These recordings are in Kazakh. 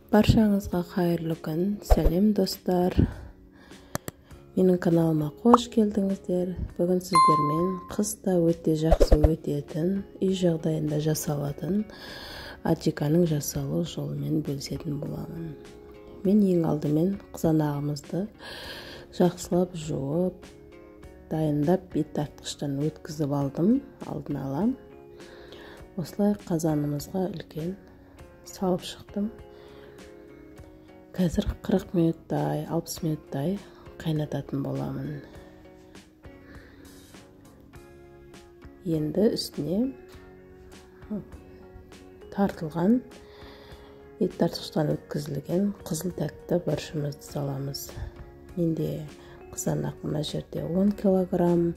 Баршаңызға қайырлы күн, сәлем достар. Менің каналыма қош келдіңіздер. Бүгін сіздермен қыста өте жақсы өтетін, үй жағдайында жасалатын аджиканың жасалу жолымен бөлісетін боламын. Мен ең алдымен қызанағымызды жақсылап жуып, дайындап бет тартқыштан өткізіп алдым алдын ала. Осылай қазанымызға үлкен салып шықтым. Қазір 40 минуттай, 60 минуттай қайнататын боламын. Енді үстіне тартылған, ет тартқыштан өткізілген қызыл тәтті бұрышымызды саламыз. Менде қызанақ мына жерде 10 килограмм,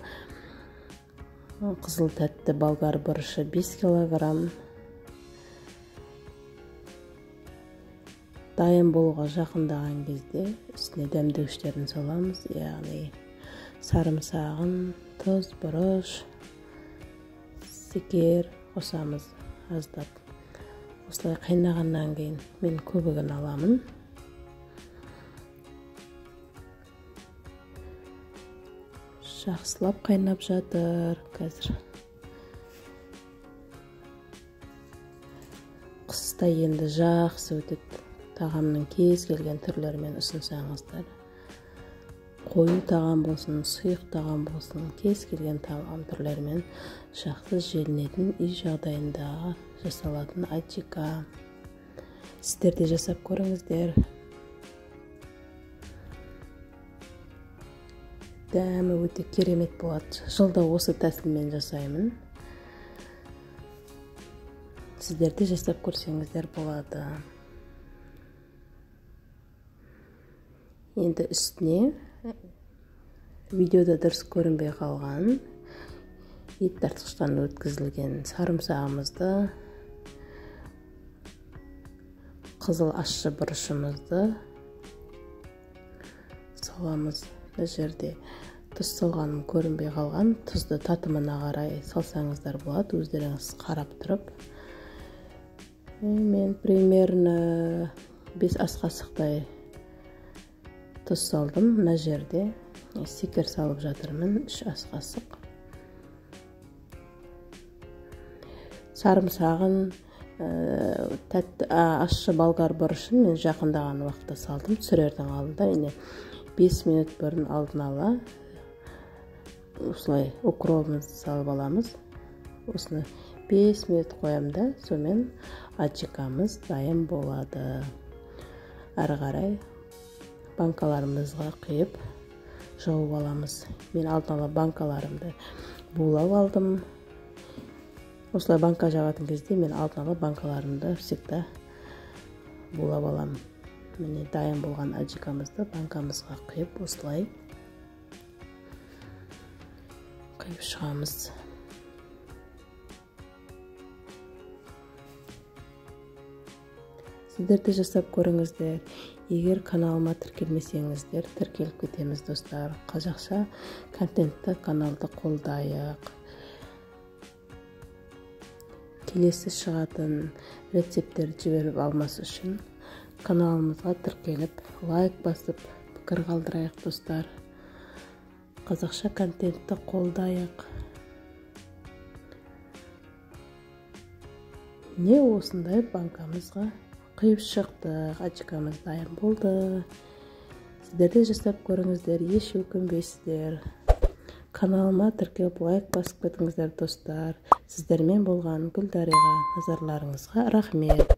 қызыл тәтті болгар бұрышы 5 килограмм. Дайын болуға жақындаған кезде үстіне дәмдеуіштерін саламыз, яғни сарымсағын, тұз, бұрыш, секер қосамыз аздап. Осылай қайнағаннан кейін мен көбігін аламын. Жақсылап қайнап жатыр қазір. Қыста енді жақсы өтеді. Тағамның кез келген түрлерімен ұсынсаңыздар, қою тағам болсын, сұйық тағам болсын, кез келген тағам түрлерімен жақсы желінетін үй жағдайындағы жасалатын аджика. Сіздер де жасап көріңіздер. Дәмі өте керемет болады. Жылда осы тәсілмен жасаймын. Сіздер де жасап көрсеңіздер болады. Енді үстіне видеода дұрыс көрінбей қалған ет тартқыштан өткізілген сарымсағымызды, қызыл ащы бұрышымызды саламыз. Мына жерде тұз салғаным көрінбей қалған, тұзды татымына қарай салсаңыздар болады, өздеріңіз қарап тұрып. Мен примерно 5 ас қасықтай тұз салдым. Мына жерде секер салып жатырмын, 3 ас қасық. Сарымсағын, тәтті ащы болгар бұрышын мен жақындаған уақытта салдым. Түсірердің алдында, яғни 5 минут бұрын алдын ала осылай укробымызды салып аламыз. Осыны 5 минут қоямын да, сонымен аджикамыз дайын болады. Әрі қарай банкаларымызға құйып жауып аламыз. Мен алдын ала банкаларымды булап алдым. Осылай банка жабатын кезде мен алдын ала банкаларымды всегда булап аламын. Міне дайын болған аджикамызды банкамызға құйып осылай құйып шығамыз. Сіздер де жасап көріңіздер. Егер каналыма тіркелмесеңіздер, тіркеліп кетеміз достар. Қазақша контентті каналды қолдайық. Келесі шығатын рецепттерді жіберіп алмас үшін каналымызға тіркеліп, лайк басып, пікір қалдырайық достар. Қазақша контентті қолдайық. Міне осындай банкамызға құйып шықтық, аджикамыз дайын болды. Сіздер де жасап көріңіздер, еш өкінбейсіздер. Каналыма тіркеліп, лайк басып кетіңіздер достар. Сіздермен болған Гүлдариға, назарларыңызға рахмет.